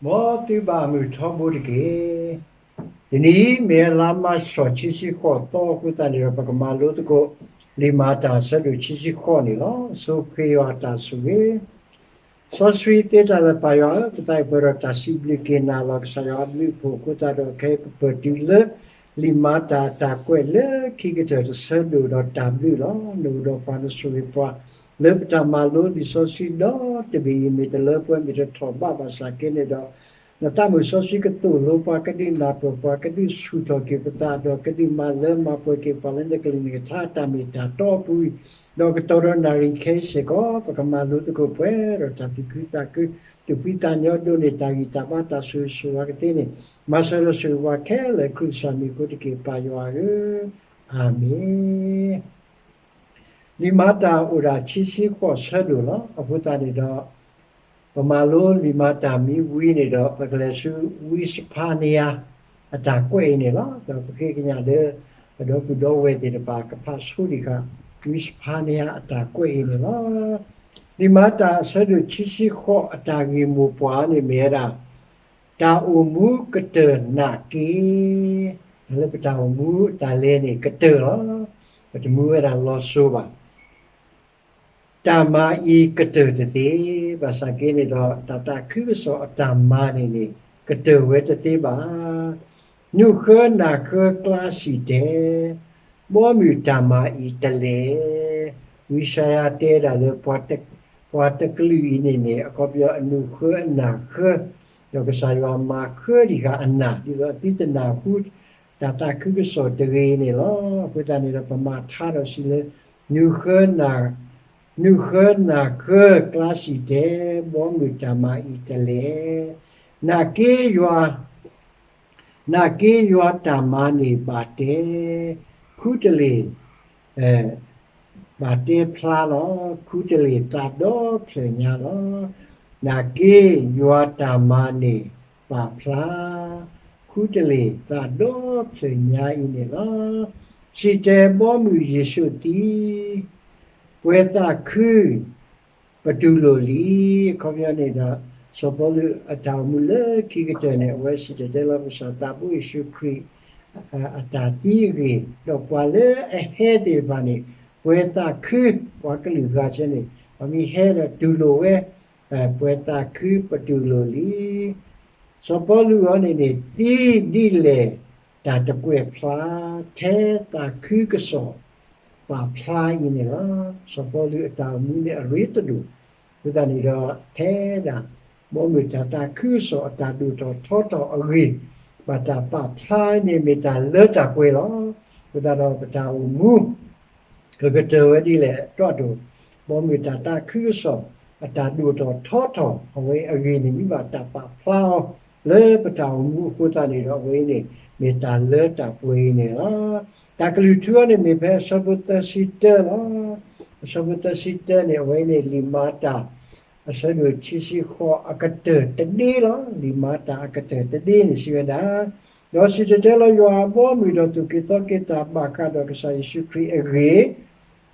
မ်သုဘၣ်မုၢ်ထီဘိတက့ၢ်. တနံၤအံၤမ့ၢ်လါမၢ်ၡး ခံဆံဃိးသီအဃိသတးန့ၣ်ဒီး ပကမၤလိသကိး လံာ်မၤတၢ်အဆၢဒိၣ်ခံဆံဃိးန့ၣ်လီၤ. ဆိၣ်ဂ့ၤယွၤအတၢ်ဆိၣ်ဂ့ၤ စီဆှံသ့တၢ်လၢပၢ်ယွၤဧၢ, ပသးအံၤပှဲၤဒီးတၢ်စံးဘျုးက့ၤနၤလီၤ. ကစၢ်ယွၤအဘျုးအဖှိၣ်အဃိသတးဒီး ခဲအံၤပပၢၢ်တုၤလၢ လံာ်မၤတၢ်အတၢ်ကွဲးလၢခံကတၢၢ်တဆၢဒိၣ်ဒီးတၢ်ဘျုးလီၤ. နအိၣ်ဒီးပှၤနဆိၣ်ဂ့ၤပှၤ လၢပတၢ်မၤလိလံာ်စီဆှံဒီတဘ့ၣ်အံၤ မ့ၢ်တလၢပှဲၤ မ့ၢ်တထီၣ်ဘးဘၣ်ဆၣ်က့န့ၣ်ဒီး နသးမုၢ်စီဆှံကသိၣ်လိပှၤ ကဒုးနၢ်ပၢၢ်ပှၤ ကဒုးဆူၣ်ထီၣ်က့ၤပသး ဒီးကဒုးမၤလၢမၤပှဲၤက့ၤပှၤလၢနကလုၢ်နကထါအတၢ်မ့ၢ်တၢ်တီအပူၤအံၤ, ဒီးကတီၢ်ဒီးနၣ်ရံၣ်ခဲအံၤစ့ၢ်ကီး ပကမၤလိသကိးပှဲၤဒီးတၢ်သူၣ်ခုသးခု သူၣ်ဖှံသးညီဒိၣ်န့ၢ်တၢ်ဂံၢ်တၢ်ဘါတၢ်ဆိၣ်ဂ့ၤဆိၣ်ဝါကသ့န့ၣ် မၤစၢၤဒီးဆိၣ်ဂ့ၤပှၤခဲလၢာ် ခရံာ်ကစၢ်မံၤအဃိတက့ၢ် ပၢ်ယွၤဧၢ, အၤမ့ၣ်. လံာ်မၤတၢ်အိၣ်ဒၣ်ခံဆံဃိးဆၢဒိၣ်လီၤ. အဃိသတးန့ၣ်ဒီး ပမၤလိလံာ်မၤတၢ်မ့ၢ်ဝံၤန့ၣ်ဒီး ပကလဲၤဆူဝံစဖါနယၤအတၢ်ကွဲးအံၤန့ၣ်လီၤ. ဒီးပဃ့ကညးလၢ ပဒီပုၢ်ဒီဝဲၢ်သ့ၣ်တဖၣ် ကဖးဆိဒံးဃာ် ဝံစဖါနယၤအတၢ်ကွဲးအံၤန့ၣ်လီၤ. လံာ်မၤတၢ်အဆၢဒိၣ်ခံဆံဃိးအတၢ်ဂ့ၢ်မိၢ်ပှၢ်န့ၣ်မ့ၢ်ဝဲဒၣ် တၢ်အိၣ်မူကတၢၢ်နာ်က့ တၢ်လၢပတၢ်အိၣ်မူတၢ်လဲၤန့ၣ်ကတၢၢ်လီၤ. ပတမူဝဲဒၣ်လီၤစိၤဘၣ်. တၢ်မၤအံၤကတၢၢ်တသ့, ဘၣ်ဆၣ်က့န့ၣ်ဒီး တၢ်သးခုကစီၣ်အတၢ်မၤန့ၣ်န့ၣ် ကတၢၢ်ဝဲတသ့ဘၣ်. နူၢ်ဃၢနၢ်ဃၢကျါစံၣ်တဲၤ, ဘီမုၢ်တၢ်မၤအံၤတလဲၤ. ဝံယၡါယၤတဲဒၣ်လၢ ပှၤတကလုာ်အံၤန့ၣ်န့ၣ် အခီပညီအနူၢ်ဃၢအနၢ်ဃၢ, ဒီးကစၢ်ယွၤမၤဃၢဒံးဃာ်အနၢ် ဒ်သိးအသုတနၢ်ဟူ တၢ်သးခုကစီၣ်တဂ့ၤန့ၣ်လီၤ. အဃိသတးန့ၣ်ဒီး ပမၤထါဒီးစံးလၢ နူၢ်ဃၢနၢ် နူၢ်ဃၢနၢ်ဃၢကျါစံၣ်တဲၤ, ဘီမုၢ်တၢ်မၤအံၤတလဲၤ. နာ်က့ယွၤ နာ်က့ယွၤတၢ်မၤန့ၣ်ဘၣ်တဲ, ခူတလ့ၢ် ဘၣ်တဲဖျါလီၤ. ခူတလ့ၢ်သးဒီဖျၢၣ်ညါလီၤ. နာ်က့ယွၤတၢ်မၤန့ၣ်ပာ်ဖျါ, ခူတလ့ၢ်သးဒီဖျၢၣ်ညါအံၤန့ၣ်လီၤ. စံၣ်တဲၤဘီမုၢ်ယ့ၣ်ၡူးသံ ပှဲၤသးခု ပတူၢ်လိာ်လံ. အခီပညီန့ၣ်ဒီး စီၤပီလူးအတၢ်အိၣ်မူလၢခံကတၢၢ်န့ၣ် အဝဲစံၣ်တဲၤတဲလီၤကစၢ်သးဘိယ့ၣ်ၡူးခရံာ် အတၢ်သံအဂ့ၢ်, ဒီးပှၤလၢအဟဲသ့ၣ်တဖၣ်န့ၣ် ပှဲၤသးခု, ပှၤကလုာ်ဂၤဆၢန့ၣ် ပှၤမ့ၢ်ဟဲဒီးတူၢ်လိာ်ဝဲ, ပှဲၤသးခုပတူၢ်လိာ်လံ. စီၤပီလူးအံၤန့ၣ်န့ၣ် သံဒ်လဲၣ်တၢ်တကွဲးဖျါ, ထဲသးခုကစီၣ် ပာ်ဖျါအံၤန့ၣ်လီၤ. စီၤပီလူးအတၢ်အိၣ်မူန့ၣ်အရ့တဒိၣ်, အဃိသတးန့ၣ်ဒီး ထဲဒၣ် ဘီမုၢ်တၢ်သးခုကစီၣ်အတၢ်ဒိၣ်ထီၣ်ထီထီၣ်အဂ့ၢ် ဘၣ်တၢ်ပာ်ဖျါန့ၣ်မ့ၢ်တၢ်လၢတၢ်ပှဲၤလီၤ. အဃိသတးဒီးပတၢ်အိၣ်မူ ကကတၢၢ်ဝဲဒ်လဲၣ် တီၣ်ဒိၣ် ဘီမုၢ်တၢ်သးခုကစီၣ် အတၢ်ဒိၣ်ထီၣ်ထီထီၣ် အဝဲအဂ့ၢ်န့ၣ် မ့ၢ်ဘၣ်တၢ်ပာ်ဖျါအီၤ လၢပတၢ်အိၣ်မူအဃိသတးန့ၣ်ဒီး အဝဲအံၤန့ၣ် မ့ၢ်တၢ်လၢတၢ်ပှဲၤအံၤန့ၣ်လီၤ. တၢ်ကလုၢ်ထူအံၤန့ၣ် မ့ၢ်ဖဲအဆၢဖိသၢဆံတၢလီၤ. အဆၢဖိသၢဆံတၢန့ၣ် အဝဲအံၤန့ၣ် လံာ်မၤတၢ် အဆၢဒိၣ်ခံဆံဃိးအကတၢၢ်တဒ့လီၤ. လံာ်မၤတၢ်အကတၢၢ်တဒ့န့ၣ် စံးဝဲဒၣ်, ဒီးစံၣ်တဲၤတဲလီၤယွၤအဘီအမုၢ် ဒီးသူၣ်က့ၤသီက့ၤတၢ်ဘၣ်ဃးဒီးကစၢ်ယ့ၣ်ၡူးခရံာ်အဂ့ၢ်,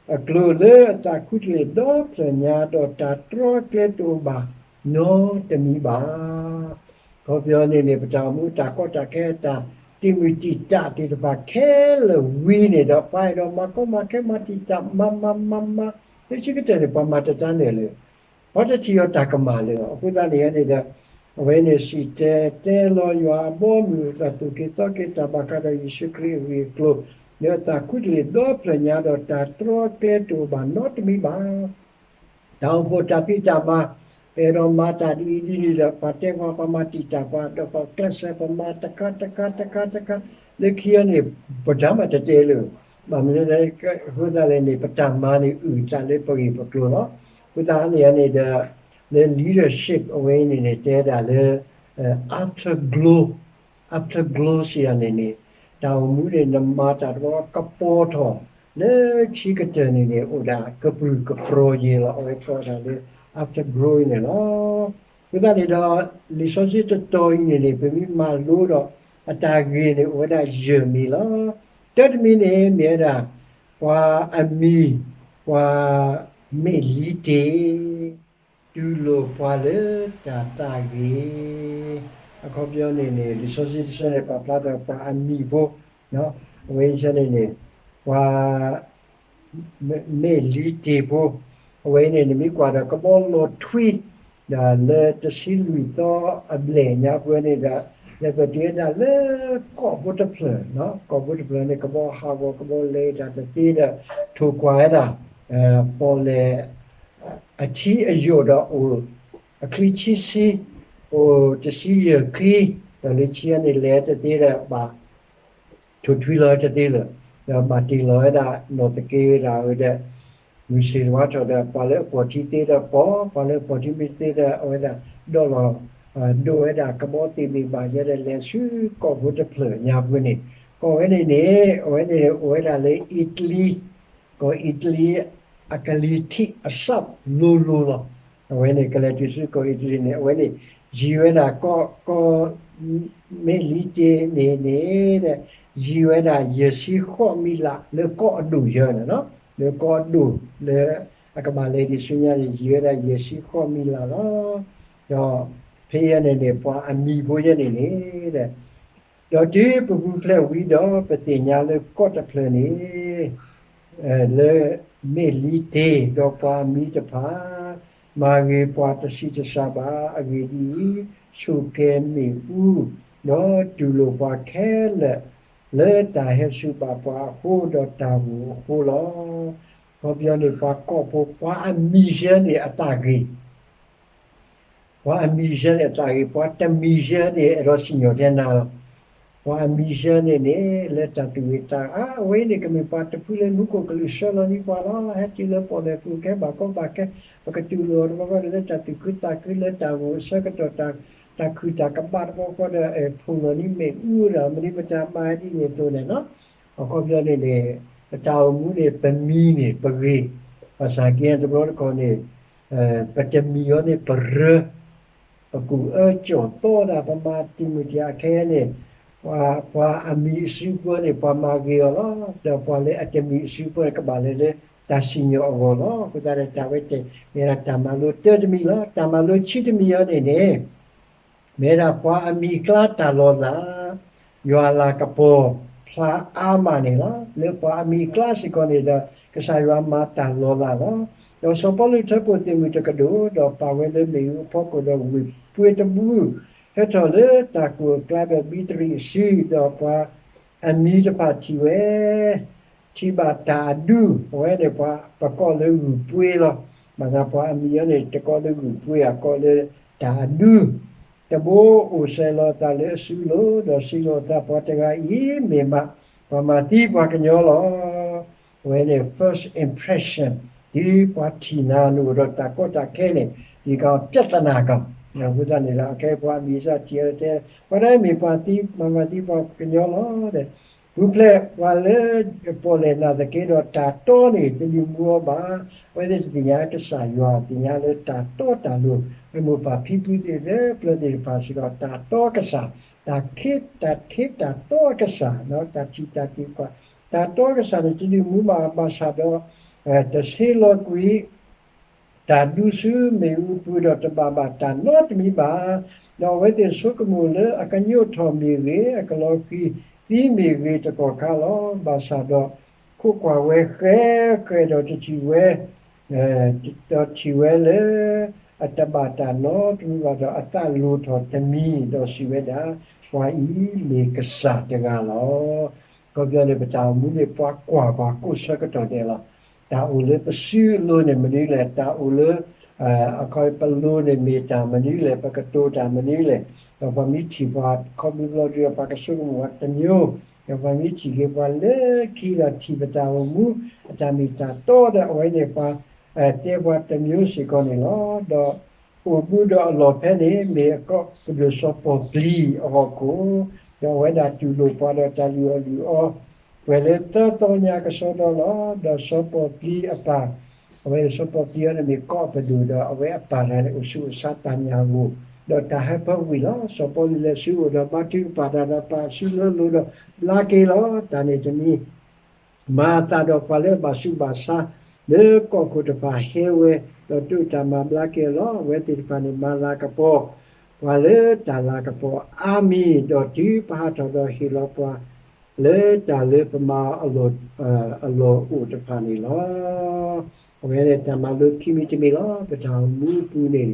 အကျိၤလၢအသးခူတလ့ၢ်ဒီဖျၢၣ်ညါ ဒီးတၢ်တြီကျဲတအိၣ်ဘၣ်နီတမံၤဘၣ်. ခီပညီန့ၣ်န့ၣ် ပတၢ်အိၣ်မူတၢ်ကီတၢ်ခဲ တၢ်တံာ်မုၢ်တံာ်တာ်သ့ၣ်တဖၣ်ခဲလၢာ်ဝံၤန့ၣ်ဒီး ပှၤအဲၣ်ဒိးမၤကီမၤခဲမၤတံာ်တာ်မၤမၤမၤမၤ လၢခံကတၢၢ်န့ၣ် ပှၤမၤတတၢ်န့ၣ်လၢ ပှၤတထံၣ်အီၤတၢ်ကမၣ်လၢၤဘၣ်. အဃိသတးန့ၣ်န့ၣ်ဒီး အဝဲန့ၣ်စံၣ်တဲၤတဲလီၤယွၤအဘီအမုၢ် ဒီးသူၣ်က့ၤသီက့ၤတၢ်ဘၣ်ဃးဒီးယ့ၣ်ၡူးခရံာ်အဂ့ၢ်အကျိၤ လၢအသးခူတလ့ၢ်ဒီဖျၢၣ်ညါ ဒီးတၢ်တြီကျဲတအိၣ်ဘၣ်နီတမံၤဘၣ်. တၢ်အိၣ်ဖှိၣ်တၢ်ဖံးတၢ်မၤ ပအဲၣ်ဒိးမၤတၢ်ဒ်အံၤဒ်နုၤဒီး ပှၤတဲပှၤ ပှၤမၤတံာ်တာ်ပှၤ ဒီးပှၤကျဲးစၢး ပမၤတခါတခါတခါတခါ လၢခံအံၤန့ၣ် ပတၢ်မၤတတဲလၢၤ ဘၣ်မနုၤလဲၣ် အဃိသတးလဲၣ်န့ၣ် ပတၢ်မၤန့ၣ်အုၣ်သးလၢပဂ့ၢ်ပကျိၤလီၤ. အဃိသတးန့ၣ်န့ၣ်ဒီး လၢ leadership အဝဲအံၤန့ၣ်န့ၣ် တဲဒၣ်လၢ afterglow, afterglow စံးယၤန့ၣ်န့ၣ် တၢ်အိၣ်မူန့ၣ် နမၤတၢ်တဘျီကပီၤထီၣ် လၢခံကတၢၢ်န့ၣ်န့ၣ် အိၣ်ဒၣ်ကပြုၢ်ကပြီၤယဲလီၤ. အဝဲကိးဒၣ်လၢ afterglow အံၤန့ၣ်လီၤ. အဃိသတးန့ၣ်ဒီး လံာ်စီဆှံတတီၤအံၤန့ၣ်န့ၣ် ပမ့ၢ်မၤလိဒီး အတၢ်ဂ့ၢ်န့ၣ် အိၣ်ဝဲဒၣ်ယဲၢ်မံၤလီၤ. တၢတမံၤန့ၣ် မ့ၢ်ဝဲဒၣ် ပှၤအမံၤ ပှၤမ့ၢ်လံတ့ၢ် တူၢ်လိာ်ပှၤလၢတၢ်သးဂ့ၤ. အခီပညီန့ၣ်န့ၣ် လံာ်စီဆှံတဆၢန့ၣ် ပာ်ဖျါထီၣ်ပှၤအမံၤဖိ, အဝဲအံၤန့ၣ်န့ၣ် ပှၤ မ့ၢ်လံတ့ၢ်ဖိ, အဝဲအံၤန့ၣ် နမ့ၢ်ကွၢ်ဒီးကဘီလီၤထွံ, ဒီးလၢတဆံလွံၢ်သီအဘျဲၣ်ညါပှဲၤန့ၣ်ဒီး လဲၤပတုာ်ဝဲဒၣ်လၢကီၢ်ဖိတဖျၢၣ်, ကီၢ်ဖိတဖျၢၣ်န့ၣ် ကဘီဟးဂီၤ ကဘီလဲၤတၢ်တသ့ဒီး ထိၣ်ကွၢ်ဝဲဒၣ် ပီၣ်လဲၣ် အထံအယိာ်ဒီးအိၣ် အချံဆံဆံ, အိၣ်တဆံယဲၢ်ချံ, ဒီးလၢခံန့ၣ် လဲၤတသ့ဒီးဘၣ် ထိၣ်ထွံလီၤတသ့လၢၤ, ဒီးဘၣ်တ့ၢ်လီၤဝဲဒၣ် နီၢ်သက့ဝဲဒၣ်ဝဲဒီး မုၢ်ဆ့ၣ်ဝါထီၣ်ဒီး ပှၤလၢအပိာ်ထံသ့ဒီးပိာ်, ပှၤလၢအပိာ်ထံမ့ၢ်တသ့ဒီး အဝဲဒၣ်ဒီးလီၤ ဒိးဝဲဒၣ်ကဘီသ့ၣ်ဘ့ၣ်ဘၣ်ယဲဒီး လဲၤဆူကီၢ်ဖိတဖျၢၣ်ညါပှဲၤန့ၣ်, ကီၢ်ဝဲန့ၣ်န့ၣ် အဝဲန့ၣ်အိၣ်ဝဲဒၣ်လၢအံၣ်တလံ, ကီၢ်အံၣ်တလံ အကလံၤထံးအစးလိၤလိၤလီၤ. အဝဲန့ၣ် ကလဲၤတုၤဆူကီၢ်အံၣ်တလံန့ၣ် အဝဲန့ၣ် ယံၤဝဲဒၣ်ကီၢ် ကီၢ် မ့ၢ်လံတ့ၢ်န့ၣ်န့ၣ် ယံၤဝဲဒၣ်ယဲၢ်ဆံဃိးမံးလးလၢကီၢ်အဒိၣ်ယဲၢ်န့ၣ်လီၤ. လၢကီၢ်အဒိၣ်လၢအကဘၣ်လဲၤဒံးဆူညါန့ၣ် ယံၤဝဲဒၣ်ယဲၢ်ဆံဃိးမံးလးလီၤ. ဒီးဖဲအံၤန့ၣ်န့ၣ် ပှၤအမံၤဖိယဲန့ၣ်န့ၣ် ဒီးတုၤပပူၤဖျဲးဝံၤဒီး ပသ့ၣ်ညါလၢကီၢ်တဖျၢၣ်န့ၣ် လၢမ့ၢ်လံတ့ၢ် ဒီးပှၤအမံၤတဖၣ် မၤဂ့ၤပှၤတဆံးတစှၤဘၣ်. အဂ့ၢ်ဒ်အံၤ, ဆိၣ်ကဲၤမ့ၣ်အူ, ဒီးတူၢ်လိာ်ပှၤခဲလၢာ် လၢတၢ်ဟဲစူၤဘၣ်ပှၤအဃိ ဒီးတၢ်ဂိၢ်အဃိလီၤ. အခီပညီန့ၣ် ပှၤကီၢ်ဖိ ပှၤအမံၤယဲန့ၣ်အသးဂ့ၤ ပှၤအမံၤယဲန့ၣ်အသးဂ့ၤ, ပှၤတမံၤယဲန့ၣ် အဲၣ်ဒိးစံၣ်ညီၣ်ထဲနၤလီၤ. ပှၤအမံၤယဲန့ၣ်န့ၣ် လၢတၢ်သူၣ်ဂ့ၤသးဂ့ၤ အဝဲန့ၣ် ကမ့ၢ်ပှၤတဖုလၢမူခိၣ်ကလူးဆှၢလီၤန့ၢ်ပှၤလီၤ. ဟဲတုၤလၢပီၣ်လဲၣ်ပူၤ ကဟဲဘၣ်ကီဘၣ်ခဲ, ပကတူၢ်လိာ်အီၤတဘျီဃီဒီး လၢတၢ်သူၣ်ခုသးခု လၢတၢ်ဂိၢ်အဆၢကတီၢ် တၢ်ခုၣ်တၢ်ကဘၣ်တဘျီဃီဒီး ဖှိၣ်လီၤန့ၢ်မ့ၣ်အူဒီး မနုၤပတၢ်မၤဒ်န့ၣ်အသိးန့ၣ်လီၤ. အခီပညီန့ၣ်န့ၣ် ပတၢ်အိၣ်မူန့ၣ် ပမံၤန့ၣ် ပဂ့ၤ, ဘၣ်ဆၣ်က့တဘျီတခီၣ်န့ၣ် ပတမံၤအီၤန့ၣ် ပရၢ ပကူၣ်အၢကၠီၣ်သီဒၣ် ပမၤတံၤမုၢ်တံၤအခဲအံၤန့ၣ် ပှၤအမံၤအစုပူၤန့ၣ် ပှၤမၤဂ့ၤအီၤလီၤ. ဒီးပှၤလၢအတမံၤအစုပူၤန့ၣ် ကဘၣ်လဲၤလၢတၢ်စံၣ်ညီၣ်အဂီၢ်လီၤ. အဃိသတးဒီး တၢ်ဝဲတမ့ၢ်ဒၣ် တၢ်မၤလိတၢတမံၤလီၤ. တၢ်မၤလိဆံတမံၤအံၤန့ၣ်န့ၣ် မ့ၢ်ဒၣ်ပှၤအမံၤအကျါတၢ်လီၤလး ယွၤလၤကပီၤဖျါအါမးန့ၣ်လီၤ. လၢပှၤအမံၤအကျါစ့ၢ်ကီးန့ၣ်ဒီး ကစၢ်ယွၤမၤတၢ်လီၤလးလီၤ. ဒီးစီၤပီလူးထၢဖှိၣ်သ့ၣ်မုၢ်တကဒိၣ် ဒီးပာ်ဝဲလၢမ့ၣ်အူအဖီခိၣ်ဒီးဝ့ၢ်ပှ့ၤတဘူ ဟဲထီၣ်လၢတၢ်ကူၣ်အကျါဒီးဘံတရံးအစု ဒီးပှၤအမံၤတဖၣ်ထံၣ်ဝဲ ထံၣ်ဘၣ်တၢ်အဒူ အဝဲန့ၣ်ပှၤပကိးလၢဂုၢ်ပှ့ၤလီၤ. ဘၣ်ဆၣ်ပှၤအမံၤအံၤန့ၣ် တကိးလၢဂုၢ်ပှ့ၤ အကိးလၢတၢ်အဒူ တဘိအိၣ်စဲးလီၤအသးလၢအစုလိၤ ဒီးစံးလီၤအသး ပှၤတဂၤအံၤမ့ၢ်မး ပှၤမၤသံပှၤကညီလီၤ. အဝဲန့ၣ် first impression ဒ်ပှၤထံၣ်နၤနအိၣ်ဒီးတၢ်ကီတၢ်ခဲန့ၣ် ယကပြဿနာကီး အဃိသတးန့ၣ်ဒီး အခဲအံၤပှၤအမံၤစၢ်ထံၣ်အီၤတဲ ပှၤဒၣ်မ့ၢ်ပှၤသံ ပှၤမၤသံပှၤကညီလီၤ. ပူၤဖျဲးပှၤလၢပီၣ်လဲၣ်နာ်သက့ဒီး တၢ်တီန့ၣ် တလုၢ်မူအီၤဘၣ်. အဝဲသ့ၣ်တသ့ၣ်ညါကစၢ်ယွၤ သ့ၣ်ညါလၢတၢ်တီတၢ်လိၤ လၢမိၢ်ပၢ်ဖံဖုသ့ၣ်လၢပျၢၤသ့ၣ်တဖၣ်စ့ၢ်ကီး တၢ်တီကစၢ် တၢ်ခ့တၢ်တီကစၢ် တၢ်ထံၣ်တၢ်သံကွၢ် တၢ်တီကစၢ်န့ၣ် တလုၢ်မူဘၣ် ဘၣ်ဆၣ်ဒီး တဆ့လီၤကွံာ် တၢ်ဒူဆူမ့ၣ်အူပူၤဒီးတဘၣ်ဘၣ်တၢ်နီတမံၤဘၣ်. ဒီးအဝဲသ့ၣ်ဆိကမိၣ်လၢအကညိၣ်ထီၣ်မ့ၢ်ဂ့ၤ အကလီၤဃံၤသံမ့ၢ်ဂ့ၤတကီၢ်ခါလီၤ. ဘၣ်ဆၣ်ဒီး ခိးကွၢ်ဝဲဃဲဃဲဒီးတထံၣ်ဝဲ ဒီးထံၣ်ဝဲလၢ အတဘၣ်တၢ်နီတမံၤဘၣ်ဒီး အသးလိၤထီၣ်တမံၤ ဒီးစံးဝဲဒၣ် ပှၤအံၤမ့ၢ်ကစၢ်တဂၤလီၤ. အခီပညီန့ၣ် ပတၢ်အိၣ်မူန့ၣ် ပှၤကွၢ်ပှၤကိးဆၢကတီၢ်ဒဲးလီၤ. တၢ်အိၣ်လၢပစုအလိၤန့ၣ်မနုၤလဲၣ်, တၢ်အိၣ်လၢ အခီပညီပလိၤန့ၣ်မ့ၢ်တၢ်မနုၤလဲၣ်, ပကတိၤတၢ်မနုၤလဲၣ်, ဒီးပှၤမ့ၢ်ထံၣ်ပှၤခီဖျိဘျီဒီး ပှၤကဆိကမိၣ်ပှၤတမျိုး, ဒီးပှၤမ့ၢ်ထံၣ်က့ၤပှၤလၢခံဒီးထံၣ်ပတၢ်အိၣ်မူ အတၢ်မ့ၢ်တၢ်တီဒီး အဝဲန့ၣ်ပှၤ တဲပှၤတမျိုးစ့ၢ်ကီးန့ၣ်လီၤ. ဒီးအိၣ်ဘူးဒီးအလီၢ်ဖဲန့ၣ် မ့ၢ်အကီၢ်ပဒိၣ်စီၤပီၣ်ပျံၤအဟီၣ်ခိၣ်, ဒီးအဝဲဒၣ်တူၢ်လိာ်ပှၤဒီးတၢ်လုၢ်အီၣ်လုၢ်အီ ပှဲၤလၢသၢသီညါကစီဒီလီၤ. ဒီးစီၤပီၣ်ပျံၤအပၢ်, အဝဲစီၤပီၣ်ပျံၤအံၤန့ၣ်မ့ၢ်ကီၢ်ပဒိၣ်ဒီး အဝဲအပၢ်တဂၤန့ၣ် အိၣ်ဆူၣ်အိၣ်ဆါတၢ်ညၣ်ဂိၢ်, ဒီးတၢ်ဟၢဖၢဝံၤလီၤ. စီၤပီလူးလဲၤဆူအအိၣ်ဒီးဘါထုကဖၣ်တၢ်ဒီးပာ်စုလၢအလိၤဒီး ဘျါက့ၤလီၤ. တၢ်န့ၣ်တမံၤ မၤအသးဒီးပှၤလၢအဘၣ်ဆူးဘၣ်ဆါ လၢကီၢ်ခိၣ်တဖၣ်ဟဲဝဲ, ဒီးဒိးတၢ်မၤဘျါက့ၤအီၤလီၤ. အဝဲသ့ၣ်တဖၣ်န့ၣ် မၤလၤကပီၤပှၤလၢတၢ်လၤကပီၤအါမံၤ, ဒီးတုၤပဟးထီၣ်ဒီးဟ့ၣ်လီၤပှၤ လၢတၢ်လၢပမၤအလီၢ်အိၣ်တဖၣ်န့ၣ်လီၤ. အဝဲန့ၣ်တၢ်မၤလိခံမံၤတမံၤလီၤ. ပတၢ်အိၣ်မူအပူၤန့ၣ်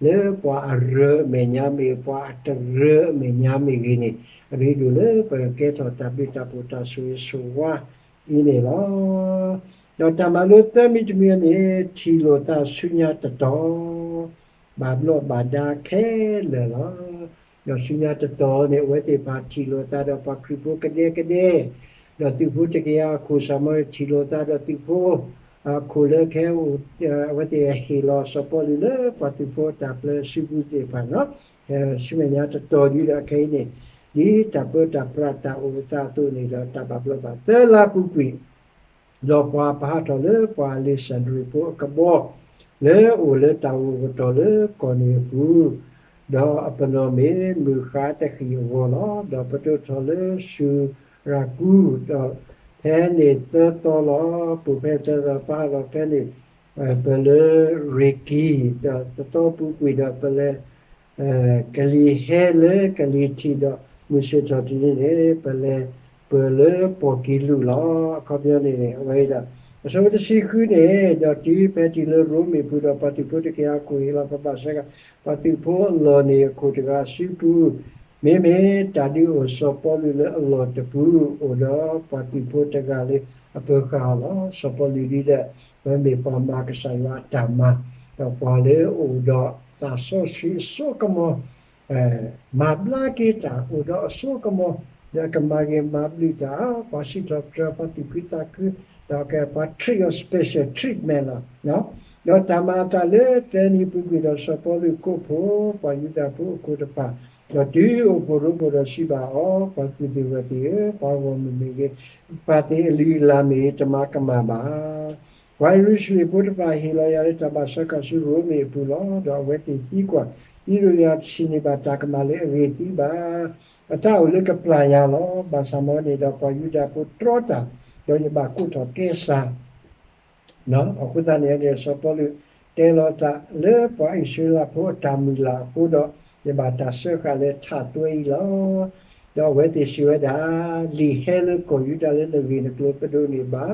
လၢပှၤအရၢအမဲာ်ညါမ့ၢ်ဂ့ၤ, ပှၤအတရၢအမဲာ်ညါမ့ၢ်ဂ့ၤန့ၣ်, အရ့ဒိၣ်လၢပကကဲထီၣ်တၢ်ဘျုးတၢ်ဖှိၣ်တၢ်ဆိၣ်ဂ့ၤဆိၣ်ဝါအံၤန့ၣ်လီၤ. ဒီးတၢ်မၤလိသၢမံၤတမံၤန့ၣ် ထံၣ်လိာ်သးဆူညါတတီၤ ဘၣ်ဘျီးဘၣ်ဒါခဲလၢာ်လီၤ. ဒီးဆူညါတတီၤန့ၣ် အဝဲသ့ၣ်တဖၣ်ထံၣ်လိာ်သးဒီးပှၤခရံာ်ဖိကဒဲကဒဲ, ဒီးသုးဖိတကယၤအခိၣ် စီၤမီၤအူထံၣ်လိာ်သးဒီးသုးဖိအခိၣ်လၢကဟဲ, အဝဲသ့ၣ်ဟ့ၣ်လီၤစီၤပီလူးလၢပှၤသုးဖိအတၢ်ပျၢၤစုပူၤသ့ၣ်တဖၣ်န့ၣ်, ဆူမဲာ်ညါတတီၤဒ်ဒီးခဲအံၤန့ၣ်, ဒ်တၢ်ပၢတၢ်ပြးတၢ်အိၣ်အသးအသိးန့ၣ်ဒီး တၢ်ဘၣ်ဘျီးဘၣ်ဒါသၢလါပူၤကွံာ် ဒီးပှၤပဟးထီၣ်လၢပှၤအလ့ၣ်စၣ်ဒြံၤဖိအကဘီ လၢအအိၣ်လၢတၢ်အိၣ်ကတီၢ်လၢကီၢ်န့ၣ်အပူၤ, ဒီးအပနီၣ်မ့ၢ်မုၢ်ဃါတဃံၣ်အဂီၢ်လီၤ. ဒီးပဒိၣ်ထီၣ်လၢစူၤရၤကူ, ဒီးဖဲန့ၣ်သၢသီလီၤ. ပူၤဖဲသၢသီ ပဟးလီၤဖဲန့ၣ် ပလၢရ့ၤကံ, ဒီးသၢသီပူၤကွံာ်ဒီးပလဲၤ ကလံၤဟဲလၢကလံၤထံးဒီး မုၢ်ဆ့ၣ်ထီၣ်တနံၤန့ၣ် ပလဲၤပၢၢ်လၢပီၣ်ကံလူးလီၤ. အခီပညီန့ၣ်န့ၣ် အဝဲအံၤဒီး အဆၢဖိတဆံဃုန့ၣ်, ဒီးတုၤဖဲတုၤလၢရိမ့ၤပူၤဒီး ပှၤသုးဖိတကယၤအခိၣ်ဟ့ၣ်လီၤပှၤဘၣ်ဆၢကတီၢ် ပှၤသုးဖိအလီၢ်န့ၣ်အခိၣ်တဂၤစုပူၤ, မ့မ့ၢ်တၢ်ဒုးအိၣ်စီၤပီလူးလၢအလီၢ်တပူၤ အိၣ်ဒီးပှၤသုးဖိတဂၤလၢအပၢၤဃာ်အီၤလီၤ. စီၤပီလူးဒ်ဒီး အဝဲမ့ၢ်ပှၤမၤကစၢ်ယွၤအတၢ်မၤ, ဒီးပှၤလၢအအိၣ်ဒီးသးစီဆှံအစိကမီၤ မၤဘျါက့ၤတၢ်အိၣ်ဒီးအစိကမီၤ, ဒီးကမၤဂ့ၤမၤဘျုးတၢ်, ပှၤစံးထီၣ်ပတြၢၤပှၤသူၣ်ခုသးခု, ဒီးကပှၤ treat အီၤ special treatment လီၤ. ဒီးတၢ်မၤအသးလၢသၢနံၤပူၤကွံာ်ဒီး စီၤပီလူးကိးဖှိၣ်ပှၤယူဒၤဖိအခိၣ်တဖၣ်, ဒီးတုၤအိၣ်ဖှိၣ်ရိဖှိၣ်ဒီးစံးဘၣ်အီၤ, ပှၤကူၣ်သ့ၣ်ဝဲၢ်သ့ၣ်ဧၢ, ပှၤဂီၢ်မုၢ်မ့ၢ်ဂ့ၤ, ပှၤသ့ၣ်အလုၢ်အလၢ်မ့ၢ်ဂ့ၤ တမၤကမၣ်ဘၣ်. ပှၤယရူၤၡလ့ၣ်ဖိတဖၣ်ဟ့ၣ်လီၤယၤလၢတၢ်ဘၣ်ဆၢကတီၢ်ဆူရိမ့ၤအပူၤလီၤ. ဒီးအဝဲသ့ၣ်သံကွၢ် ဒ်သိးယတထံၣ်န့ၢ်ဘၣ်တၢ်ကမၣ်လၢအဂ့ၤသံဘၣ်. အသးအိၣ်လၢကပျၢ်ယၤလီၤ. ဘၣ်ဆၣ်မ်န့ၣ်ဒီး ပှၤယူဒၤဖိတြီတၢ်, ဒီးယဘၣ်ကိးထီၣ်ကဲစၢ် အဃိသတးန့ၣ်န့ၣ် စီၤပီလူးတဲလီၤသးလၢပှၤအံၣ်စရ့လးဖိအတၢ်မုၢ်လၢ်အဃိဒီး ယဘၣ်တၢ်စၢဃာ်လၢထးသွဲအံၤလီၤ. ဒီးအဝဲသ့ၣ်စံးဝဲဒၣ်, လံာ်ဟဲလၢကီၢ်ယူဒၤလၢနဂ့ၢ်နကျိၤပဒိးန့ၢ်ဘၣ်,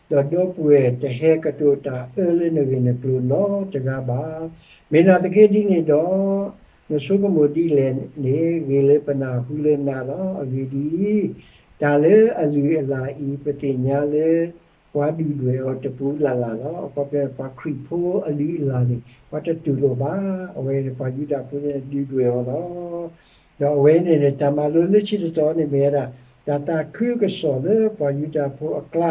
ဒီးဒီပုၢ်ဝဲၢ်တဟဲကတိၤတၢ်အၢလၢနဂ့ၢ်နကျိၤနီတဂၤဘၣ်. မ့ၢ်နာ်သက့ဒ်န့ၣ်ဒီး နဆိကမိၣ်ဒ်လဲၣ်န့ၣ် ဂ့ၤလၢပနၢ်ဟူလၢနၤလီၤ. အဂ့ၢ်ဒ်အံၤ, တၢ်လၢအလုၢ်အလၢ်အံၤ ပသ့ၣ်ညါလၢ ပှၤဒုၣ်ဒွဲၣ်အီၤတပူၤလၢ်လၢ်လီၤ. အခီပညီ ပှၤခရံာ်ဖိအလုၢ်အလၢ်န့ၣ် ပှၤတတူၢ်လိာ်ဘၣ်. အဝဲန့ၣ် ပှၤယူဒၤဖိန့ၣ်ဒုၣ်ဒွဲၣ်အီၤလီၤ. ဒီးအဝဲန့ၣ်န့ၣ် တၢ်မၤလိလၢခံတတီၤန့ၣ်မ့ၢ်ဝဲဒၣ် တၢ်သးခုကစီၣ်လၢပှၤယူဒၤဖိအကျါ,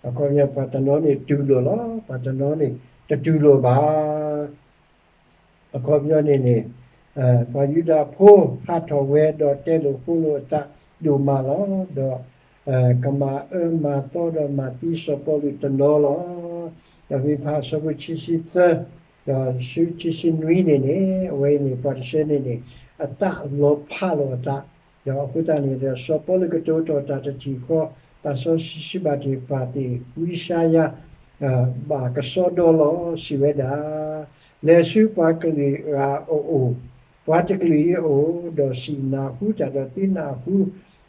အခီပညီ ပှၤတနီၤန့ၣ်တူၢ်လိာ်လီၤ, ပှၤတနီၤန့ၣ်တတူၢ်လိာ်ဘၣ်. အခီပညီန့ၣ်န့ၣ် ပှၤယူဒၤဖိဟးထီၣ်ဝဲဒီးတဲလိာ်ဃိလိာ်အသးဒိၣ်မးလီၤ. ဒီးကမၤအၢမၤသီဒီးမၤသံစီၤပီလူးတနီၤလီၤ. ဒီးမ့ၢ်ဖးအဆၢဖိခံဆံသၢ ဒီးဆူခံဆံနွံန့ၣ်န့ၣ် အဝဲအံၤန့ၣ် ပှၤတဆၢန့ၣ်န့ၣ် အသးလီၤဖးလိာ်အသး, ဒီးအဃိသတးန့ၣ်ဒီး စီၤပီလူးကတိၤထီၣ်တၢ်တထံၣ်ဃီ, သးစီဆှံဘၣ်တ့ၢ်ပာ်သ့ၣ်ဝံယၡါယၤ ဘၣ်ကစီဒီလီၤ စံးဝဲဒၣ်, လဲၤဆူပှၤကလုာ်အဂၤအအိၣ်, ပှၤတကလုာ်အံၤအအိၣ်, ဒီးစံးနၢ်ဟူတၢ်ဒီးသုနၢ်ဟူ,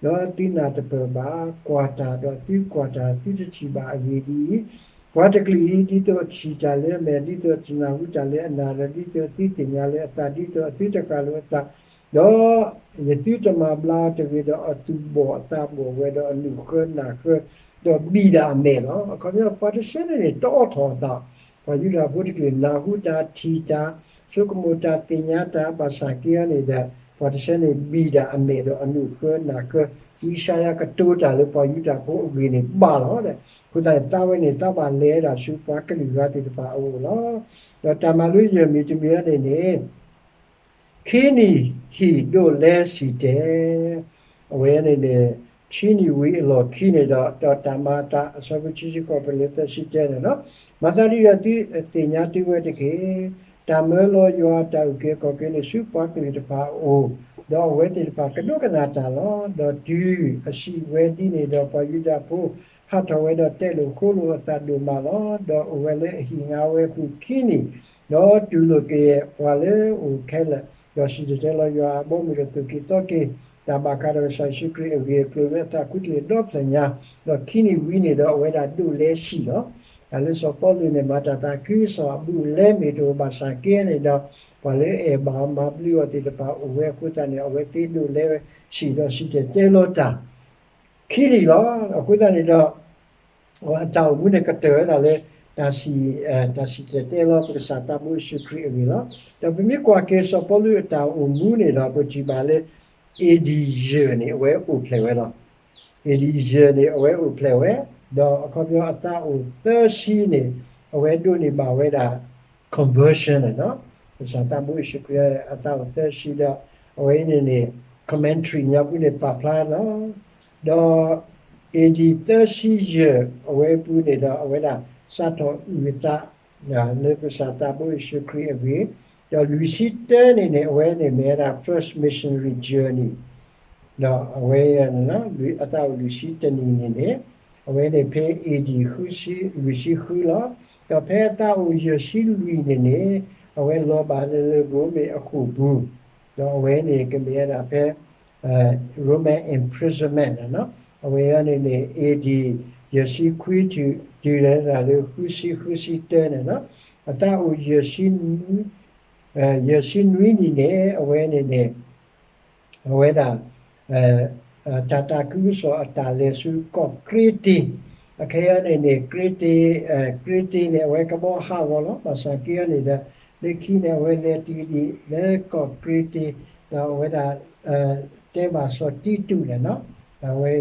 ဒီးသုနၢ်တပၢၢ်ဘၣ်, ကွၢ်တၢ်ဒီးသုကွၢ်တၢ်သုတထံၣ်ဘၣ်အဂ့ၢ်ဒ်အံၤ, ပှၤတကလုာ်အံၤ ဒ်သိးအထံၣ်တၢ်လၢအမဲာ်, ဒ်သိးအနၢ်ဟူတၢ်လၢအနၢ်, ဒီးဒ်သိးအသုသ့ၣ်ညါလၢအသး, ဒ်သိးအသုတဃၣ်လိာ်အသး, ဒီးယသုတမၤဘျါအီၤတဂ့ၤဒီးအသူၣ်ဘီၣ်အသးဘီၣ်ဝဲဒီးအနုၢ်ဃၢနၢ်ဃၢ ဒီးဘံၣ်ဒၣ်အမဲာ်လီၤ. အခီပညီ ပှၤတဆၢန့ၣ်န့ၣ် တအိးထီၣ်အသး, ပှၤယူဒၤဖိတကလုာ် နၢ်ဟူတၢ်ထံၣ်တၢ် ဆိကမိၣ်တၢ်သ့ၣ်ညါတၢ်ဘၣ်ဆၣ်က့အံၤန့ၣ်ဒီး ပှၤတဆၢန့ၣ်ဘံၣ်ဒၣ်အမဲာ်ဒီးအနုၢ်ဃၢနၢ်ဃၢ, ဝံယၡါယၤကတိၤတၢ်လၢပှၤယူဒၤဖိအဂ့ၢ်န့ၣ်ဘၣ်လီၤ. အဃိသတးန့ၣ် သးဝဲန့ၣ် သးဘၣ်လဲၤဒၣ်ဆူပှၤကလုာ်ဂၤသ့ၣ်တဖၣ်အအိၣ်လီၤ. ဒီးတၢ်မၤလိယဲၢ်မံၤတမံၤအံၤန့ၣ်န့ၣ် ခံနံၣ်ဟံၣ်ဒိးလဲစံၣ်တဲၤ, အဝဲန့ၣ်န့ၣ် ဆံနံၣ်ဝံၤအလီၢ်ခံန့ၣ်ဒီး ဒီးတၢ်မၤအသး အဆၢဖိခံဆံဃိး ပလၢသၢဆံတဲန့ၣ်လီၤ. မၤသးဒ်ဒီးသုသ့ၣ်ညါသုဝဲတက့ၢ်. တၢ်မၢလီၤယွၤအတၢ်အုၣ်က့ၤခီၣ်က့ၤန့ၣ် ဆူပှၤကလုာ်တဖၣ်အအိၣ်, ဒီးအဝဲသ့ၣ်တဖၣ်ကဒိကနၣ်တၢ်လီၤ. ဒီးတုၤအစံးဝဲဒ်န့ၣ်ဒီး ပှၤယူဒၤဖိ ဟးထီၣ်ဝဲဒီးတဲလိာ်ဃိလိာ်အသးဒိၣ်မးလီၤ. ဒီးအိၣ်ဝဲလၢအဟံၣ်ငါဝဲအပူၤခံနံၣ်, ဒီးတူၢ်လိာ်က့ၤပှၤလၢအအိၣ်ခဲလၢာ်, ဒီးစံၣ်တဲၤတဲလီၤယွၤအဘီအမုၢ်ဒီးသိၣ်က့ၤသီက့ၤ တၢ်ဘၣ်ဃးဒီးကစၢ်ယ့ၣ်ၡူးခရံာ်အဂ့ၢ်အကျိၤလၢအသးခူတလ့ၢ်ဒီဖျၢၣ်ညါ, ဒီးခံနံၣ်ဝံၤန့ၣ်ဒီးအဝဲဒၣ်ဒိးလဲဆံးလီၤ. တၢ်လၢစီၤပီလူးန့ၣ် မၤတၢ်သးခုကစီၣ်အဘူးအလဲမ့ၢ်တအိၣ်ဘၣ်ဆၣ်က့န့ၣ်ဒီး ပှၤလၢအအဲၣ်ဘၣ်အီၤမၤဘျုးအီၤသ့ၣ်တဖၣ်အိၣ်ဝဲအဃိသတးန့ၣ် အဝဲသ့ဒိးလဲဆံးဒီးစံၣ်တဲၤတဲလီၤတၢ် ခံနံၣ်လီၤ. အဃိသတးန့ၣ်ဒီး အတၢ်အိၣ်မူန့ၣ်ကတၢၢ်ဝဲဒၣ်လၢ တၢ်စံၣ် တၢ်စံၣ်တဲၤတဲလီၤပကစၢ်သးဘိယ့ၣ်ၡူးခရံာ်အဂ့ၢ်လီၤ. ဒီးပမ့ၢ်ကွၢ်က့ၤစီၤပီလူးအတၢ်အိၣ်မူန့ၣ်ဒီး ပထံၣ်ဘၣ်လၢ A D ယဲၢ်န့ၣ် အဝဲအိၣ်ဖျဲၣ်ဝဲလီၤ. A D ယဲၢ်န့ၣ် အဝဲအိၣ်ဖျဲၣ်ဝဲ, ဒီးအခီပညီအသးအိၣ်သၢဆံန့ၣ် အဝဲဒိးန့ၢ်ဘၣ်ဝဲဒၣ် conversion န့ၣ်လီၤ. ကစၢ်သးဘိယ့ၣ်ၡူးခရံာ်အသးအိၣ်သၢဆံဒီး အဝဲအံၤန့ၣ်န့ၣ် commentary ညါပူၤန့ၣ်ပာ်ဖျါလီၤ. ဒီး A D သၢဆံယဲၢ် အဝဲပူၤန့ၣ်ဒီး အဝဲဒၣ်စးထီၣ်အုၣ်အသး လၢကစၢ်သးဘိယ့ၣ်ၡူးခရံာ်အဂ့ၢ်, ဒီးလွံၢ်ဆံတၢန့ၣ်န့ၣ် အဝဲန့ၣ်မ့ၢ်ဝဲဒၣ် first missionary journey ဒီးအဝဲ အသးအိၣ်လွံၢ်ဆံတနံၣ်န့ၣ်န့ၣ် အဝဲန့ၣ်ဖဲ A D လွံၢ်ဆံဃုလီၤ. ဒီးဖဲအသးအိၣ်ယဲၢ်ဆံလွံၢ်န့ၣ်န့ၣ် အဝဲလီၤဘၣ်လၢ ရိမ့ၤအဃိာ်ပူၤ, ဒီးအဝဲန့ၣ်ကမ့ၢ်ဝဲဒၣ်ဖဲ Roman imprisonment န့ၣ်လီၤ. အဝဲအံၤန့ၣ်န့ၣ် A D ယဲၢ်ဆံခွံတုၤ တုၤလၢဒၣ်လၢဃုဆံ ဃုဆံတၢန့ၣ်လီၤ. အသးအိၣ်ယဲၢ်ဆံ ယဲၢ်ဆံနွံနံၣ်န့ၣ် အဝဲန့ၣ်န့ၣ် အဝဲဒၣ် တၢ်သးခုကစီၣ်အတၢ်လဲၤဆူကီၢ်ကြ့တ့, အခဲအံၤန့ၣ်န့ၣ် ကြ့တ့, ကြ့တ့န့ၣ် အဝဲကဘီဟးဂီၤလီၤ. ဘၣ်ဆၣ်က့အံၤန့ၣ်ဒီး လၢခံန့ၣ် အဝဲလဲၤတုၤဒံးလၢကီၢ်ကြ့တ့, ဒီးအဝဲဒၣ် တဲဘၣ်စီၤတံတူးန့ၣ်လီၤ. အဝဲ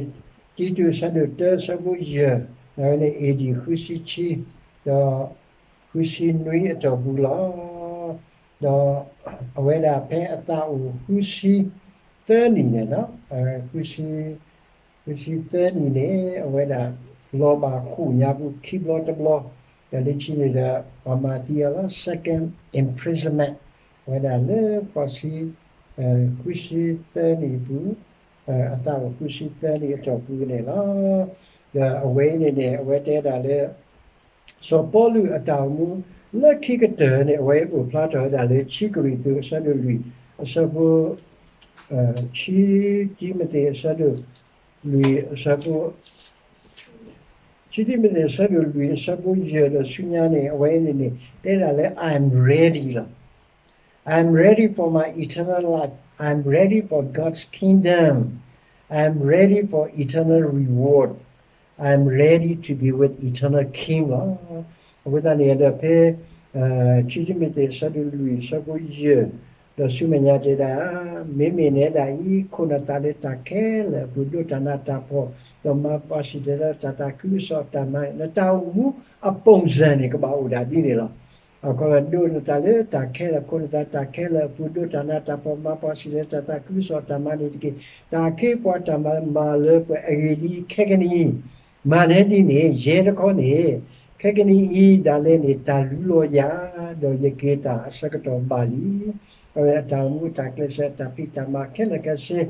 တံတူးအဆၢဒိၣ်တၢ အဆၢဖိယဲၢ်, ဒီးအဝဲန့ၣ် A D ဃုဆံခံ ဒီး ဃုဆံနွံအတီၢ်ပူၤလီၤ. ဒီးအဝဲဒၣ်ဖဲအသးအိၣ် ဃုဆံသၢနံၣ်န့ၣ်လီၤ. ဃုဆံ ဃုဆံသၢနံၣ်န့ၣ် အဝဲဒၣ်လီၤဘၣ်ဃိာ်ညါပူၤခံဘျီတဘျီ, ဒီးလၢခံန့ၣ်ဒီး ပှၤမၤသံအီၤလီၤ second imprisonment အဝဲဒၣ်လၢဃိးဆံ ဃုဆံသၢနံၣ်အပူၤ, အသးအိၣ်ဃုဆံသၢနံၣ်အတီၢ်ပူၤန့ၣ်လီၤ. ဒီးအဝဲအံၤန့ၣ်န့ၣ် အဝဲတဲဒၣ်လၢ စီၤပီလူးအတၢ်အိၣ်မူ လၢခံကတၢၢ်န့ၣ် အဝဲအိၣ်ဖျါထီၣ်ဝဲဒၣ်လၢ ခံကရံၣ်သူး အဆၢဒိၣ်လွံၢ် အဆၢဖိ ခံတံၤမသ့း အဆၢဒိၣ်လွံၢ် အဆၢဖိ ခံတံၤမသ့း အဆၢဒိၣ်လွံၢ် အဆၢဖိယဲၢ်ဒီးဆူညါန့ၣ် အဝဲအံၤန့ၣ်န့ၣ် တဲဒၣ်လၢ I'm ready လီၤ. I'm ready for my eternal life. I'm ready for God's kingdom. I'm ready for eternal reward. I'm ready to be with eternal king လီၤ. အဃိသတးန့ၣ်ဒီးဖဲ ခံတံၤမသ့း အဆၢဒိၣ်လွံၢ် အဆၢဖိယဲၢ် ဒီးဆူမဲာ်ညါတဲဒၣ်, မ့မ့ၢ်နဲဒၣ်အံၤ ခိးနသးလၢတၢ်ခဲလၢာ်အပူၤ ဒိးတၢ်နးတၢ်ဖှီၣ် ဒီးမၤပှၤစံၣ်တဲၤတဲလီၤတၢ်သးခုကစီၣ်အတၢ်မၤန့ၣ် နတၢ်အိၣ်မူအ ပုံစံ န့ၣ် ကဘၣ်အိၣ်ဒၣ်ဒ်န့ၣ်လီၤ. အခီပညီ ဒိးနသးလၢတၢ်ခဲလၢာ် ခိးနသးတၢ်ခဲလၢာ်အပူၤ ဒိးတၢ်နးတၢ်ဖှီၣ် မၤပှၤစံၣ်တဲၤတဲလီၤတၢ်သးခုကစီၣ်အတၢ်မၤန့ၣ်တက့ၢ်. တၢ်အခ့အပှၤတၢ်မၤမၤလၢပှဲၤအဂ့ၢ်ဒ်အံၤ ခဲကနံၣ်အံၤ မၤနဲဒ်န့ၣ် ယဲတခီန့ၣ် ခဲကနံၣ်အံၤဒၣ်လဲာ်န့ၣ် တၢ်လူလီၤယၤ ဒီးယက့ၤတၢ်အဆၢကတီၢ်ဘၣ်လံ. အဝဲအတၢ်အိၣ်မူအတၢ်ကျဲးစၢးတၢ်ဖံးတၢ်မၤခဲလၢာ်ခဲဆ့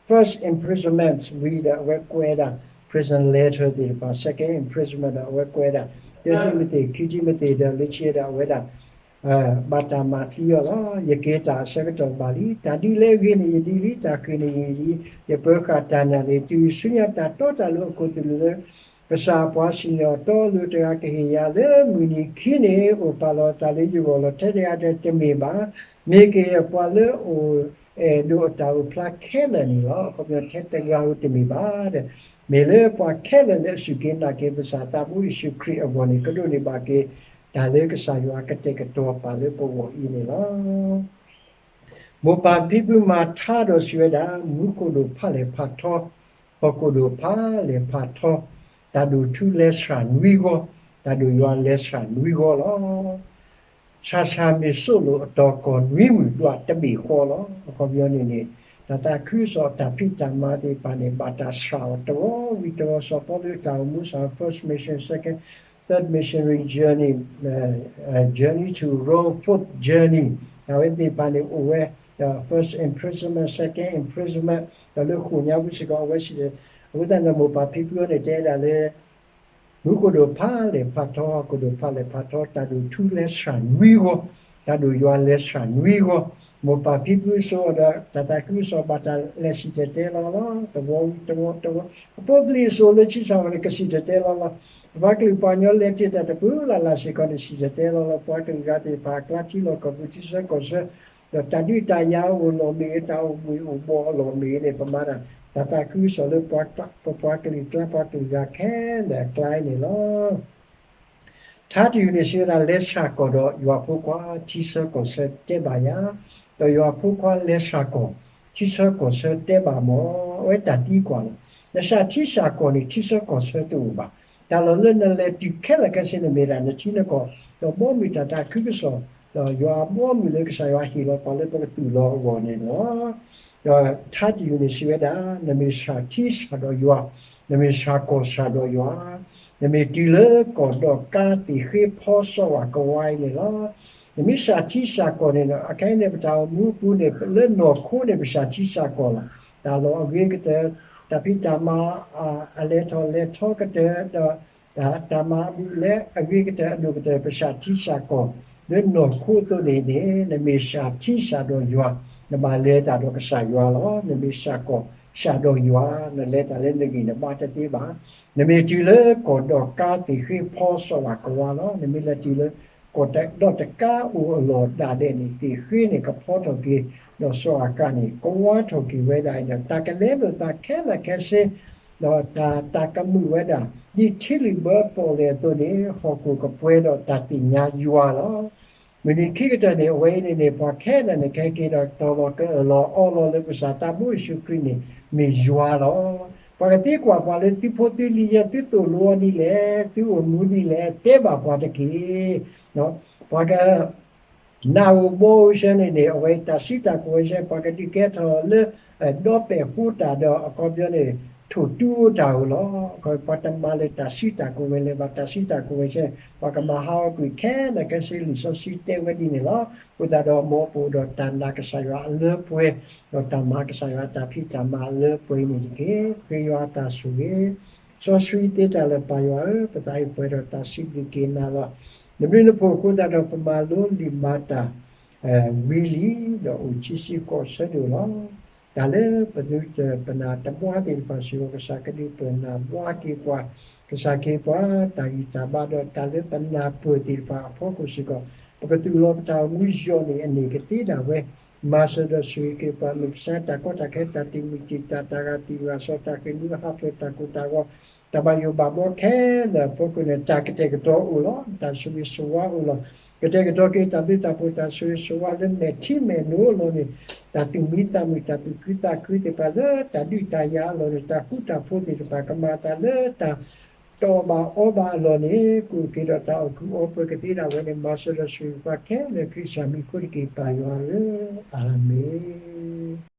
first imprisonment ဝံၤဒီးအဝဲကွဲးဒၣ် prison letter သ့ၣ်တဖၣ် second imprisonment ဒီးအဝဲကွဲးဒၣ် တံၤမသ့း ခံတံၤမသ့း ဒီးလၢခံဒီးအဝဲဒၣ် ဘၣ်တၢ်မၤသံအီၤလီၤ. ယက့ၤတၢ်အဆၢကတီၢ်ဘၣ်လံ. တၢ်ဒ်လဲၣ်အဂ့ၤန့ၣ် ယဒ်လံ, တၢ်ဃ့ၢ်န့ၣ်ယဂ့ၤလံ. ယပၢၤဃာ်တၢ်နာ်န့ၣ် တုၤဆူညါတၢ်တီတၢ်လိၤအခိၣ်သလုးလၢ ကစၢ်ပှၤစံၣ်ညီၣ်တီအလိၤတဂၤကဟ့ၣ်ယၤလၢမုၢ်နံၤခံန့ၣ် အိၣ်ပာ်လီၤအသးလၢယဂီၢ်လီၤ. ထဲတဂၤဒီးတမ့ၢ်ဘၣ်, မ့ၢ်ကယဲၢ်ပှၤလၢအအိၣ်အဲၣ်ဒိးအတၢ်အိၣ်ဖျါခဲလၢာ်န့ၣ်လီၤ. အခီပညီ ထဲတဂၤဧိၤတမ့ၢ်ဘၣ်ဒီး မ့ၢ်လၢပှၤခဲလၢာ်လၢအစူၢ်က့ၤနာ်က့ၤပကစၢ်သးဘိယ့ၣ်ၡူးခရံာ်အဂီၢ်န့ၣ် ကဒိးန့ၢ်ဘၣ်က့ၤတၢ်လၢကစၢ်ယွၤကတဲာ်ကတီၤပာ်လၢပဂီၢ်အံၤန့ၣ်လီၤ. မိၢ်ပၢ်ဖံဖုမၤထါဒီးစံးဝဲဒၣ်, မူခိၣ်ဒိၣ်ဖးလဲၢ်ဖးထီ, ဟီၣ်ခိၣ်ဒိၣ်ဖးလဲၢ်ဖးထီ, တၢ်ဒိၣ်ထူလဲၤဆှၢနွံဂီၢ်, တၢ်ဒိၣ်ယွၤလဲၤဆှၢနွံဂီၢ်လီၤ. ဆၣ်ဆၣ်မ့ၢ်စိၣ်လိာ်အတီၤကီၢ်နွံမုၢ်ဒွးတဘ့ၣ်ဃီလီၤ. အခီပညီန့ၣ်န့ၣ် တၢ်သးခုကစီၣ်တၢ်ဖံးတၢ်မၤသ့ၣ်တဖၣ်န့ၣ် ဘၣ်တၢ်ဆှၢအီၤတဝီဝံၤတဝီ စီၤပီလူးတၢ်အိၣ်မူ first mission, second, third missionary journey, journey to Rome, fourth journey တၢ်ဝဲသ့ၣ်တဖၣ်န့ၣ်အိၣ်ဝဲ first imprisonment, second imprisonment ဒီးလၢဃိာ်ညါပူၤစ့ၢ်ကီး အဝဲစံၣ်တဲၤ အဃိသတးန့ၣ် မိၢ်ပၢ်ဖံဖုအံၤန့ၣ် တဲဒၣ်လၢ မူခိၣ်ဒိၣ်ဖးလဲၢ်ဖးထီ, ဟီၣ်ခိၣ်ဒိၣ်ဖးလဲၢ်ဖးထီ, တၢ်ဒိၣ်ထူလဲၤဆှၢနွံဂီၢ်, တၢ်ဒိၣ်ယွၤလဲၤဆှၢနွံဂီၢ်, မိၢ်ပၢ်ဖံဖုအစိၤဒီး တၢ်သးခုကစီၣ်ဘၣ်တၢ်လဲၤစံၣ်တဲၤတဲလီၤလီၤ, တဝီဝံၤတဝီတဝီ, အဖိပလံၤအစိၤလၢဆံဆၣ်ဝဲန့ၣ် ကစံၣ်တဲၤတဲလီၤလီၤ, ပှၤကလုာ်ပှၤကညီလဲၤတ့ၢ်တၢ်တပူၤလၢ်လၢ်စ့ၢ်ကီးန့ၣ် စံၣ်တဲၤတဲလီၤလီၤ, ပှၤကလုာ်ဂၤသ့ၣ်တဖၣ်အကျါထံလီၢ်ကီၢ်ပူၤ ထံဆၢကီၢ်ဆၢ ဒီးတၢ်ဒုးတၢ်ယၤအိၣ်လီၢ်မ့ၢ်ဂ့ၤ တၢ်အိၣ်ဘှံးအိၣ်ဘှီၣ်အလီၢ်မ့ၢ်ဂ့ၤန့ၣ် ပမၤတၢ် တၢ်သးခုကစီၣ်လၢ ပပှၤကလုာ်ကျါပှၤကလုာ်ဂၤခဲလၢာ်အကျါန့ၣ်လီၤ. ထါတယုၢ်န့ၣ်စံးဝဲဒၣ် လဲၤဆှၢကီၢ်ဒီးယွၤဖိခွါ ထံဆၢကီၢ်ဆၢတဲဘၣ်ယၤ, ဒီးယွၤဖိခွါလဲၤဆှၢကီၢ် ထံဆၢကီၢ်ဆၢတဲဘၣ်မီၢ်, အဝဲတၢ်သံကွၢ်လီၤ. နစၢ်ထံစၢ်ကီၢ်န့ၣ် ထံဆၢကီၢ်ဆၢတအိၣ်ဘၣ်. တၢ်လီၢ်လၢနလဲၤတုၤခဲလၢာ်ခဲဆ့န့ၣ်မ့ၢ်ဒၣ်နထံနကီၢ်, ဒီးဘီမုၢ်တၢ်သးခုကစီၣ်, ဒီးယွၤဘီမုၢ်လၢကစၢ်ယွၤဟ့ၣ်လီၤပှၤလၢပကတူၢ်လိာ်အဂီၢ်န့ၣ်လီၤ. ဒီးထါတယုၢ်န့ၣ်စံးဝဲဒၣ်, နမ့ၢ်စၢ်ထံစၢ်ဒီးယွၤ, နမ့ၢ်စၢ်ကီၢ်စၢ်ဒီးယွၤ, နမ့ၢ်တုၤလၢကီၢ်ဒီးကါသ့ၣ်ဃ့ဖီစီဝၣ်ကဝါအံၤန့ၣ်လီၤ. နမ့ၢ်စၢ်ထံစၢ်ကီၢ်န့ၣ်ဒီး အခဲအံၤန့ၣ် ပတၢ်အိၣ်မူအပူၤန့ၣ် လၢနီၢ်ခိန့ၣ် ပစၢ်ထံစၢ်ကီၢ်လီၤ. တၢ်လီၢ်အဂ့ၤကတၢၢ်, တၢ်ဖံးတၢ်မၤ အလဲၤထီၣ်လဲၤထီကတၢၢ်, ဒီး တၢ်မၤအဘူးအလဲအဂ့ၤကတၢၢ်အဒိၣ်ကတၢၢ် ပစၢ်ထံစၢ်ကီၢ်, လၢနီၢ်ခိအသိးန့ၣ်န့ၣ် နမ့ၢ်စၢ်ထံစၢ်ဒီးယွၤ, နဘၣ်လဲၤတၢ်ဒီးကစၢ်ယွၤလီၤ. နမ့ၢ်စၢ်ကီၢ်စၢ်ဒီးယွၤ, နလဲၤတၢ်လၢနဂံၢ်နဘါတသ့ဘၣ်. နမ့ၢ်တုၤလၢကီၢ်ဒီးကါသ့ၣ်ဃ့ဖီစီဝၣ်ကဝါလီၤ. နမ့ၢ်လဲၤတုၤလၢ ကီၢ်ဒီးတကါအိၣ်အလီၢ်ဒၣ်လဲာ်န့ၣ် သ့ၣ်ဃ့န့ၣ်ကဖီထီၣ်က့ၤ, ဒီးစီၤအၤဃးန့ၣ် ကဝါထီၣ်က့ၤဝဲဒၣ်အံၤဒီး တၢ်ကလဲလိာ်သးခဲလၢာ်ခဲဆ့, ဒီးတၢ် တၢ်ကမုာ်ဝဲဒၣ် ဒ်ထံလုၣ်ဘၢပီၣ်လဲၣ်အသိးန့ၣ် ဟီၣ်ခိၣ်ကပှဲၤဒီးတၢ်သ့ၣ်ညါယွၤလီၤ. မုၢ်နံၤခံကတၢၢ်န့ၣ် အဝဲအံၤန့ၣ်န့ၣ် ပှၤခဲလၢာ်န့ၣ် ကဟဲက့ၤဒီးတီၤလီၤကအၢၣ်လီၤအီလီၤလၢပကစၢ်သးဘိယ့ၣ်ၡူးခရံာ်န့ၣ် မ့ၢ်ယွၤလီၤ. ပှၤကသံကွၢ်ပှၤလၢသုဖိသုလံၤယဲ သုသိၣ်လိအီၤဒ်လဲၣ်, သုအိၣ်မူဒ်လဲၣ်, တဲဘၣ်ပှၤတက့ၢ်. ပှၤက နၢ်အိၣ်ဘီအိၣ်ဆၢန့ၣ်န့ၣ် အဝဲတၢ်စုတၢ်ကဝဲၤဆၢ ပှၤကဒုးကဲထီၣ်လၢ ဒီပဲာ်ဃိတၢ်ဒီး အခီပညီန့ၣ် ထိၣ်တူၢ်အိၣ်တၢ်ဧိၤလီၤ. အခီပညီ ပှၤတမၤလၢတၢ်စုတၢ်ကဝဲၤလၢၤဘၣ်, တၢ်စုတၢ်ကဝဲၤဆၢ ပှၤကမၤဟးဂီၤကွံာ်ခဲလၢာ်ခဲဆ့ လံာ်စီဆှံတဲဝဲဒ်န့ၣ်လီၤ. အဃိသတးဒီး မ်ပအိၣ်ဒီးတၢ်နာ်ကစၢ်ယွၤအလၢပှဲၤ, ဒီးတၢ်မၤကစၢ်ယွၤတၢ်ဖံးတၢ်မၤအလၢပှဲၤအံၤန့ၣ်တက့ၢ်. ဃ့ယွၤအတၢ်ဆိၣ်ဂ့ၤ စီဆှံသ့တၢ်လၢာ် ပၢ်ယွၤဧၢ, ပသးအံၤပှဲၤဒီးတၢ်စံးဘျုးက့ၤနၤလီၤ. နဘျုးနဖှိၣ်အဃိသတးဒီး ပမၤလိလံာ်မၤတၢ် ဝံၤလံ, ဒီးအိၣ်ခံဆံဃိးဆၢဒိၣ်လီၤ. တၢ်လၢပနၢ်တပၢၢ်ပနၢ်တဘှါသ့ၣ်တဖၣ်စ့ၢ်ကီး ကစၢ်ကဒုးပၢၢ်နၢ်ဘှါက့ၤပှၤ, ကစၢ်ကဟ့ၣ်ပှၤတၢ်ဂံၢ်တၢ်ဘါ ဒီးတၢ်လၢပနၢ်ပၢၢ်သ့ၣ်တဖၣ်အဖီခိၣ်စ့ၢ်ကီး ပကသူၣ်လီၤပတၢ်အိၣ်မူယီၢ်န့ၣ် အန့ၢ်ကသ့ဒၣ်ဝဲ မၤစၢၤဒီးဆိၣ်ဂ့ၤက့ၤပှၤ မ့ၢ်ကစၢ်တၢ်ကီတၢ်ခဲ တၢ်တံာ်မုၢ်တံာ်တာ် တၢ်ဂာ်သံဂာ်စီၤ တၢ်ဃ့ၢ်မှံဟးဖျိး တၢ်ကိၢ်တၢ်ဂီၤ တၢ်ဘၣ်ယိၣ်ဘၣ်ဘှီခဲလၢာ်အဖီခိၣ်န့ၣ် တၢ်ကတဲာ်ကတီၤအိၣ်လီၤ. တၢ်ဆိၣ်ဂ့ၤဆိၣ်ဝါအိၣ်လီၤ. ကတဲာ်ကတီၤက့ၤတၢ်ဘျုးတၢ်ဖှိၣ် တၢ်ဆိၣ်ဂ့ၤဆိၣ်ဝါလၢမဲာ်ထံမဲာ်နိအလီၢ်န့ၣ် တၢ်သူၣ်မံသးမုာ် တၢ်သူၣ်ခုသးခုသ့ၣ်တဖၣ်လၢတၢ်ဒုးတၢ်ယၤအလီၢ်န့ၣ် တၢ်ဃူတၢ်ဖိးသ့ၣ်တဖၣ် ကမၤအသးလၢတၢ် တအီၣ်ဘၣ်အီဘၣ်အလီၢ်န့ၣ် ကအိၣ်က့ၤဒီးတၢ်အီၣ်ကူအီပှဲၤကသ့ဒၣ်ဝဲန့ၣ် မၤစၢၤဒီးဆိၣ်ဂ့ၤပှၤခဲလၢာ်ခရံာ်စၢ်မံၤအဃိတက့ၢ် ပၢ်ယွၤဧၢ, အၤမ့ၣ်.